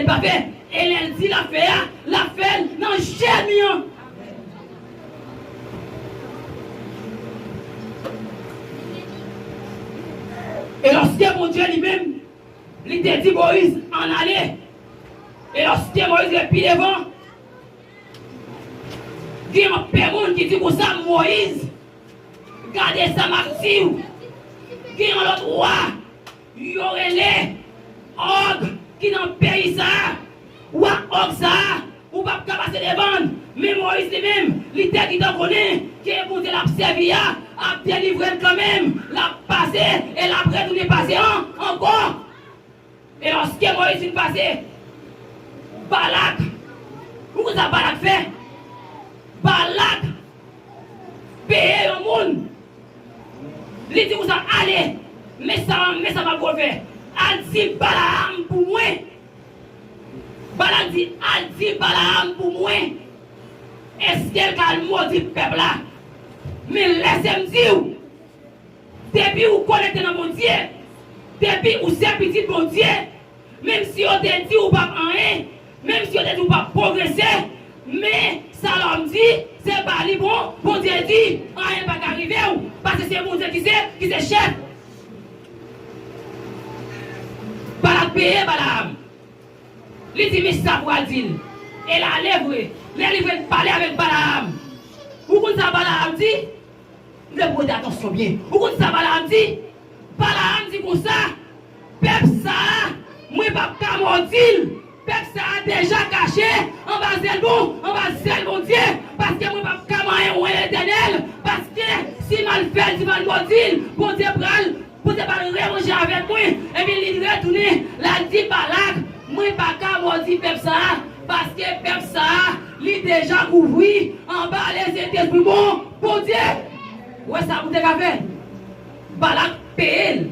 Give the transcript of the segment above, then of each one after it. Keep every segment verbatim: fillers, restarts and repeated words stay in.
l pa fè. E lè l di l ap fè a, l ap fè l nan jèmi an. E lòske Bondye li menm, li te di Moyiz, "Ann ale." E lòske Moyiz ret pi devan, gen yon pè moun ki di konsa, "Moyiz, gade sa m ap di w. Gen yon lòt wa, yo rele Òg ki nan peyi sa a. Wa Òg sa a, ou p ap ka pase devan l." Men Moyiz li menm, li te gentan konnen ke Bondye l ap sèvi a ap delivre l kanmenm. L ap pase e l ap retounen pase an, ankò. E lòske Moyiz fin pase, Balak, ou konn sa Balak fè? Balak peye yon moun. Li di konsa, "Ale, men sa, men sa m ap fè. Al di Balaam pou mwen." Balak di, "Al di Balaam pou mwen. Èske l ka al modi pèp la?" Men lèse m di w, depi ou konekte nan Bondye, depi ou se pitit Bondye, menm si yo te di ou p ap anyen, menm si yo te di ou p ap pwogrese, men sa lòm di, se pa li bon, Bondye di, anyen pa ka rive w, paske se Bondye ki se, ki se chèf. Balak peye Balaam. Li di, "Men sa pou al di l." E l ale vre. Lè li vin pale avèk Balaam, ou konn sa Balaam di? M vle pou w prete atansyon byen. Ou konn sa Balaam di? Balaam di konsa, "Pèp sa a, mwen p ap ka mòdi l. Pèp sa a deja kache anba zèl bon, anba zèl Bondye, paske mwen p ap ka manyen wè Letènèl, paske si m al fè l, si m al mòdi l, Bondye pral, Bondye pral remanje avèk mwen." Ebyen, li retounen, l al di Balak, "Mwen pa ka mòdi pèp sa a, paske pèp sa a, li deja kouvri anba lezentespri bon Bondye." Ou wè sa Bondye ka fè? Balak peye l.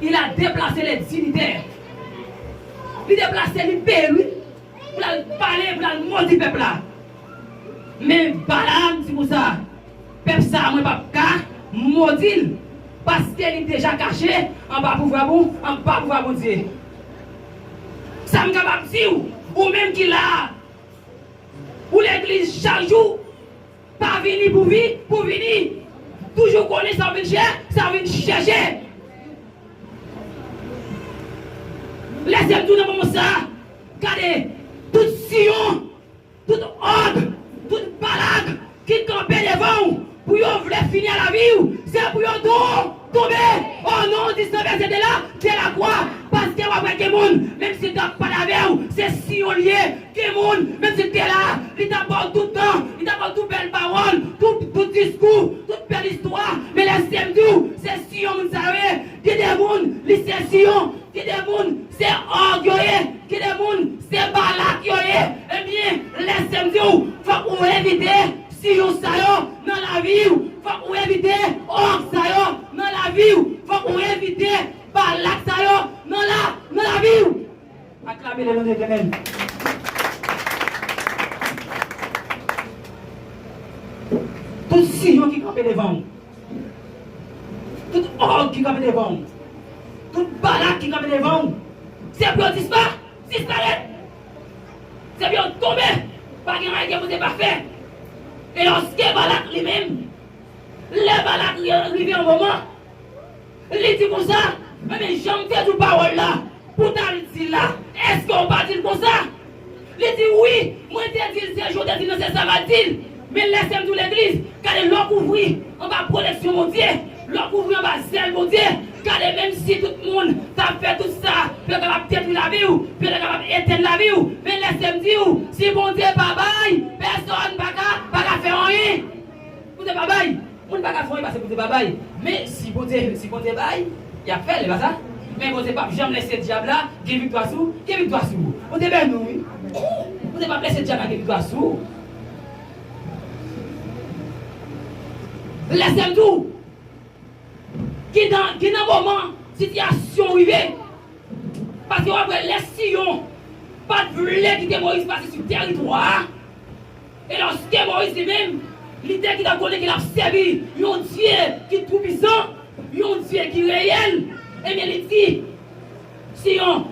Il a déplacé les dignitaires. Li deplase, li peye l, wi. Pou l al pale, pou l al mòdi pèp la. Men Balaam di konsa, "Pèp sa a, mwen p ap ka mòdi l, paske li deja kache anba pouvwa bon, anba pouvwa Bondye." Sa m kapab di w, ou menm ki la a, ou legliz chak jou, pa vini pou vi-, pou vini. Toujou konnen sa w vin chè-, sa w vin chèche. Lèse m di w nan moman sa a, gade, tout Siyon, tout Òg, tout Balak ki kanpe devan w pou yo vle fini a lavi w, se pou yo tou tonbe. O non di San Vèsè de la, de la kwa, paske w ap wè gen moun, menm si l t ap pale avè w, se Siyon l ye. Gen moun, menm si l te la, li t ap ba w tout tan, li t ap ba w tout bèl pawòl, tout, tout diskou, tout bèl istwa. Men lèse m di w, se Siyon moun sa yo ye. Gen de moun, li se Siyon. Gen de moun, se Òg yo ye. Gen de moun, se Balak yo ye. Ebyen, lèse m di w, fòk ou evite Siyon sa yo nan lavi w. Fòk ou evite Òg sa yo nan lavi w. Fòk ou evite Balak sa yo nan la, nan lavi w. Aklame le non de Letènèl. Tout Siyon ki kanpe devan w, tout Òg ki kanpe devan w, tout Balak ki kanpe devan w, se pou yo dispa-, disparèt. Se pou yo tonbe. Pa gen anyen ke Bondye pa fè. E lòske Balak li menm, lè Balak ri-, rive yon moman, li di konsa, "Ebyen, jan m te di w pawòl la, pou w t al di l la, èske w pa di l konsa?" Li di, "Wi, mwen te di l, se jan w te di l nan, se sa m al di l." Men lèse m di w legliz, gade lè w kouvri anba pwoteksyon Bondye, lè w kouvri anba zèl Bondye, gade menm si tout moun t ap fè tout sa, pou yo kapab detwi lavi w, pou yo kapab etenn lavi w, men lèse m di w, si Bondye pa bay, pèsonn pa ka, pa ka fè anyen. Bondye pa bay. Moun pa ka fè anyen paske Bondye pa bay. Men si Bondye, si Bondye bay, y ap fè l, e pa sa? Men Bondye p ap janm lèse dyab la gen viktwa sou, gen viktwa sou ou. Bondye beni w, wi. Bondye p ap lèse dyab la gen viktwa sou ou. Lèse m di w, gen nan, gen nan moman, sitiyasyon rive, paske w ap wè lè Siyon pa t vle kite Moyiz pase sou tèritwa a, e lòske Moyiz li menm, li te gentan konnen ke l ap sèvi yon Dye ki toupisan, yon Dye ki reyèl, ebyen, li di, Siyon,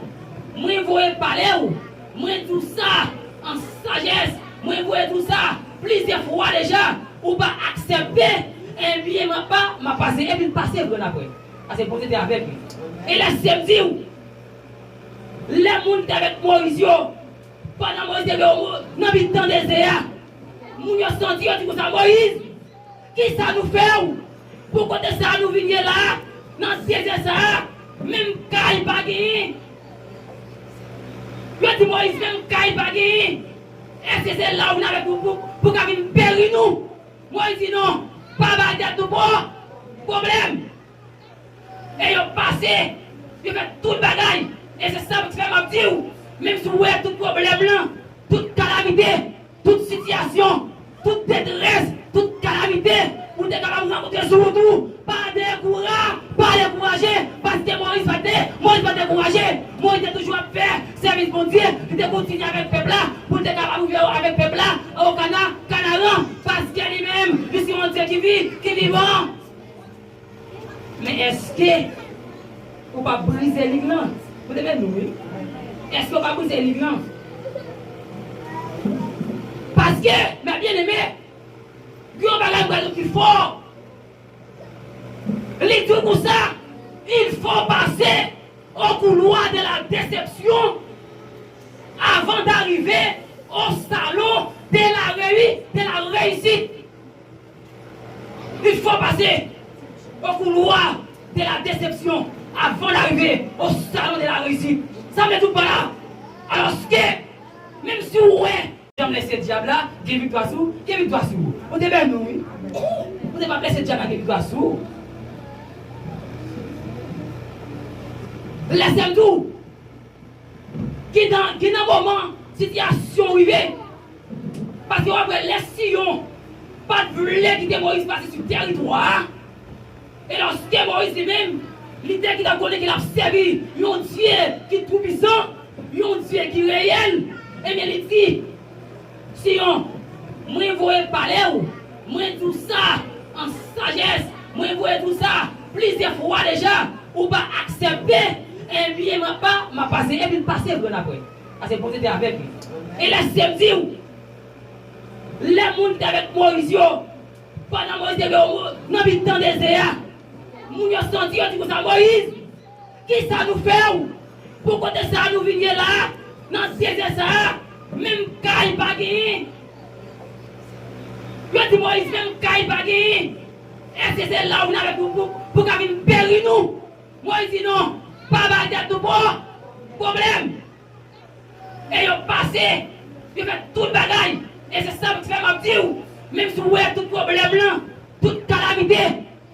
Mwen voye pale w, mwen di w sa an sajès, mwen voye di w sa plizyè fwa deja, ou pa aksepte, ebyen m ap pa, m ap pase, epi l pase grenn apre. Paske Bondye te avèk li. E lèse m di w, lè moun te avèk Moyiz yo, pandan Moyiz te gen nan mitan dezè a, moun yo santi yo di konsa, Moyiz, kisa nou fè w? Pou kote sa a nou vin ye la a, nan dezè sa a, menm kay pa genyen. Yo di Moyiz, menm kay pa genyen. Èske se la ou vin avèk nou pou, pou ka vin peri nou? Moyiz di non, pa bay tèt nou pwo, pwoblèm. E yo pase, yo fè tout bagay. E se sa k fè m ap di w, menm si w wè tout pwoblèm lan, tout kalamite, tout sitiyasyon, tout detrès, tout kalamite, ou te kapab rankontre sou wout ou, pa dekoura, pa dekouraje, paske Moyiz pa te, Moyiz pa dekouraje. Moyiz te toujou ap fè sèvis Bondye, li te kontinye avèk pèp la, pou l te kapab rive avèk pèp la, o Kana, Kanaran, paske li menm, li se yon Dye ki vi, ki vivan. Men èske ou pa brize lig lan? Koute byen nou, wi. Èske ou pa brize lig lan? Paske, mè byeneme, gen yon bagay mwen ki fò. Li di konsa, il faut passer au couloir de la déception avant d'arriver au salon de la réu-, de la réussite. Il faut passer au couloir de la déception avant d'arriver au salon de la réussite. Sa vle di w pa la. Alòske, menm si w wè, janm lèse dyab la gen viktwa sou, gen viktwa sou ou. Ou te byen nou, wi. Ou te pa lèse dyab la gen viktwa sou ou. Lèse m di w, Gen nan, gen nan moman sitiyasyon rive. Paske w ap wè lè Siyon pa t vle kite Moyiz pase sou tèritwa a. E lòske Moyiz li menm, li te gentan konnen ke l ap sèvi yon Dye ki toupisan, yon Dye ki reyèl, ebyen li di, Siyon, mwen voye pale w, mwen di w sa an sajès, mwen voye di w sa plizyè fwa deja, ou pa aksepte, ebyen m ap pa, m ap pase, epi l pase grenn apre. Paske Bondye te avèk li. E lèse m di w, lè moun te avèk Moyiz yo, pandan Moyiz te gen nan mitan dezè a, moun yo santi yo di konsa, Moyiz, kisa nou fè w? Pou kote sa a nou vin ye la a, nan dezè sa a, menm kay pa genyen. Yo di Moyiz, menm kay pa genyen. Èske se la ou vin avèk nou pou, pou ka vin peri nou? Moyiz di non, pa bay tèt nou pwo, pwoblèm. E yo pase, yo fè tout bagay. E se sa k fè m ap di w, menm si w wè tout pwoblèm lan, tout kalamite,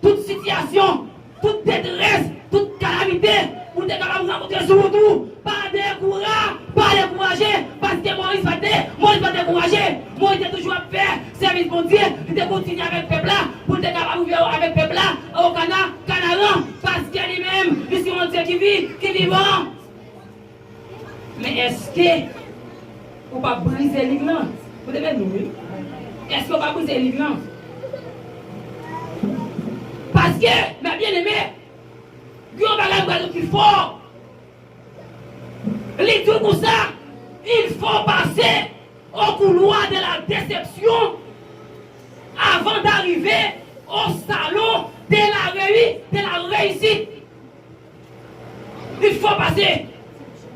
tout sitiyasyon, tout detrès, tout kalamite, ou te kapab rankontre sou wout ou, pa dekoura-, pa dekouraje, paske Moyiz pa te, Moyiz pa dekouraje. Moyiz te toujou ap fè sèvis Bondye, li te kontinye avèk pèp la, pou l te kapab rive avèk pèp la, o Kana-, Kanaran, paske li menm, li se yon Dye ki vi-, ki vivan. Men èske ou pa brize lig lan? Koute byen nou, wi. Èske ou pa brize lig lan? Paske, mè byeneme, gen yon bagay mwen ki fò. Li di w konsa, il faut passer au couloir de la déception avant d'arriver au salon de la réu-, de la réussite. Il faut passer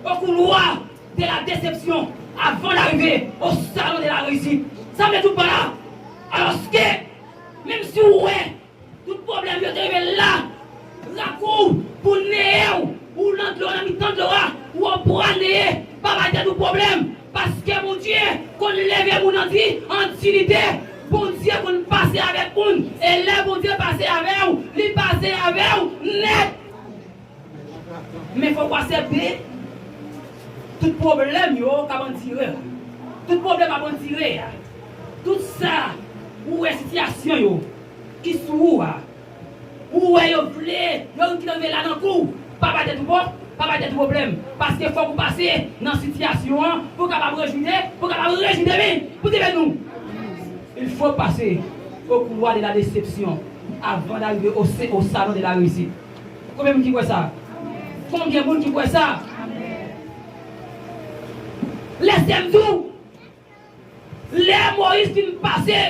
au couloir de la déception avant d'arriver au salon de la réussite. Sa vle di w pa la. Alòske, menm si w wè tout pwoblèm yo te rive la, rakou w, pou neye w, ou nan dlo, nan mitan dlo a, ou an bwa neye, pa bay tèt ou pwoblèm, paske Bondye konn leve moun an di, an diyite, Bondye konn pase avèk moun, e lè Bondye pase avè w, li pase avè w nèt. Men fòk w aksepte, tout pwoblèm yo k ap andire. Tout pwoblèm ap andire a. Tout sa ou wè sitiyasyon yo ki sou ou a. Ou wè yo vle, yo ki rive la nan kou w. Pa bay tèt ou pwo-, pa bay tèt ou pwoblèm. Paske fòk ou pase nan sitiyasyon an pou w kapab rejwi de, pou w kapab rejwi de men. Pou te byen nou. Il faut passer au couloir de la déception avant d'arriver au, au salon de la réussite. Konbyen moun ki kwè sa? Konbyen moun ki kwè sa? Sè m di w, lè Moyiz fin pase,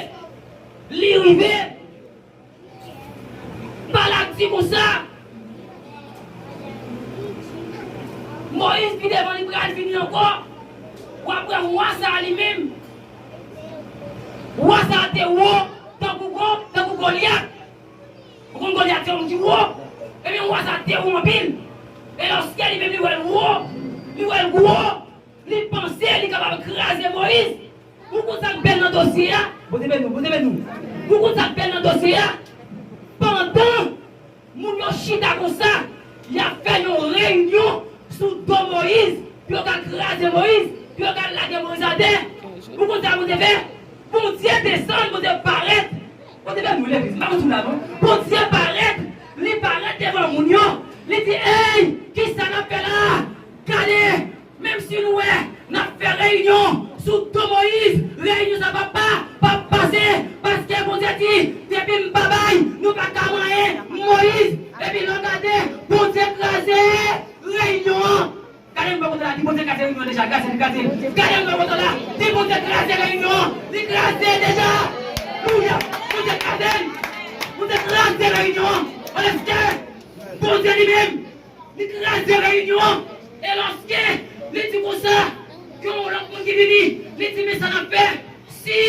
li rive, Balak di konsa, Moyiz pi devan li pral vini ankò, w ap wè wa sa a li menm. Wa sa a te wo tankou Go-, tankou Golyat. Ou konn Golyat se yon moun ki wo? Ebyen, wa sa a te wo anpil. E lòske li menm li wè l wo, li wè l gwo, li panse li kapab kraze Moyiz. Ou konn sa k bèl nan dosye a? Bondye beni w, Bondye beni w. Ou konn sa k bèl nan dosye a? Pandan moun yo chita konsa, y ap fè yon reyinyon sou do Moyiz, pou yo ka kraze Moyiz, pou yo ka lage Moyiz atè. Ou konn sa Bondye fè? Bondye desann, Bondye parèt. Bondye beni w legliz, m pa konn sou la non. Bondye parèt, li parèt devan moun yo. Li di, ey, kisa n ap fè la a? Gade, menm si nou wè n ap fè reyinyon sou do Moyiz, reyinyon sa p ap pa, p ap pase, paske Bondye di, depi m pa bay, nou pa ka manyen Moyiz. Epi lè w gade, Bondye kraze reyinyon an. Gade moun bò kote w la, di Bondye kraze reyinyon an deja, kraze, li kraze. Gade moun bò kote w la, di Bondye kraze reyinyon an, li kraze deja. Alelouya, Bondye kraze l. Bondye kraze reyinyon an. Alòske Bondye li menm, li kraze reyinyon an. E lòske li di konsa, gen yon lòt moun ki vini, li di, men sa n ap fè. Si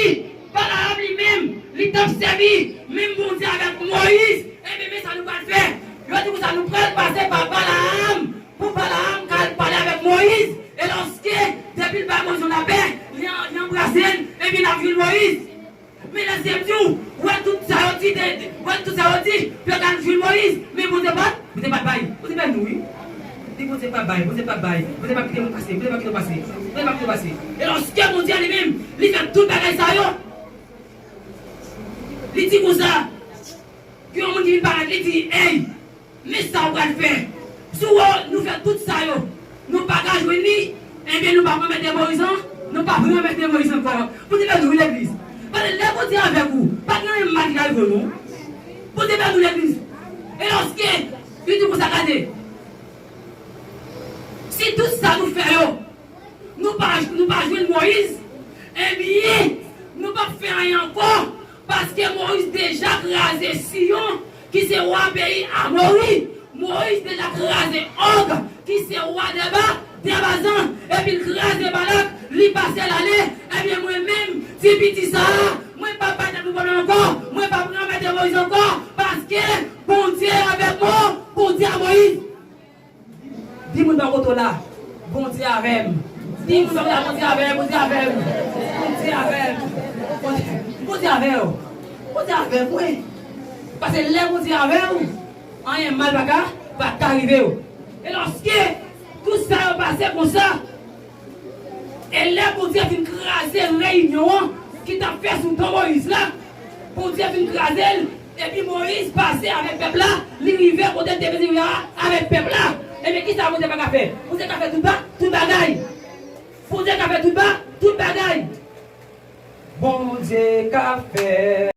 Balaam li menm, li t ap sèvi menm Bondye avèk Moyiz, ebyen, men sa nou pral fè. Yo di konsa, nou pral pase pa Balaam, pou Balaam ka al pale avèk Moyiz. E lòske, depi l bay Moyiz yon lapè, li an-, li anbrase l, ebyen, n ap jwenn Moyiz. Men lè Seyè di w, wè tout sa yo di, de, de, wè tout sa yo di, pou yo ka jwenn Moyiz. Men Bondye pa t, Bondye pa t bay. Bondye beni w, wi. Di Bondye pa bay, Bondye pa bay. Bondye pa kite moun pase, Bondye pa kite w pase. Bondye pa kite w pase. E lòske Bondye li menm, li fè tout bagay sa yo, li di konsa, gen yon moun ki vin parèt, li di, ey, men sa w pral fè. Si w wè nou fè tout sa yo, nou pa ka jwenn li, ebyen, nou p ap ranmete Moyiz an, nou p ap ranmete Moyiz ankò. Bondye beni w, wi, legliz. Paske lè Bondye avèk ou, pa gen anyen mal ki ka rive w, non. Bondye beni w, legliz. E lòske, li di konsa, gade, si tout sa nou fè yo, nou pa, nou pa jwenn Moyiz, ebyen, nou p ap fè anyen ankò, paske Moyiz deja kraze Siyon, ki se wa peyi Amori. Moyiz deja kraze Òg, ki se wa dè Ba, dè Bazan, epi l kraze Balak, li pase l ale. Ebyen, mwen menm, ti piti sa a, mwen p ap bay tèt mwen pwoblèm ankò, mwen p ap ranmete Moyiz ankò, paske Bondye avèk mwen, Bondye a Moyiz. Di moun bò kote w la, Bondye avè m. Di moun bò kote w la, Bondye avè m, Bondye avè m. Bondye avè m. Bondye, Bondye avè w. Bondye avè m, wi. Paske lè Bondye avè w, anyen mal pa ka, pa ka rive w. E lòske tout sa yo pase konsa, e lè Bondye fin kraze reyinyon an ki t ap fè sou do Moyiz la, Bondye fin kraze l, epi Moyiz pase avèk pèp la, li rive kote l te vle rive a avèk pèp la. Ebyen, kisa Bondye pa ka fè? Bondye ka fè tout ba-, tout bagay. Bondye ka fè tout ba-, tout bagay. Bondye ka fè.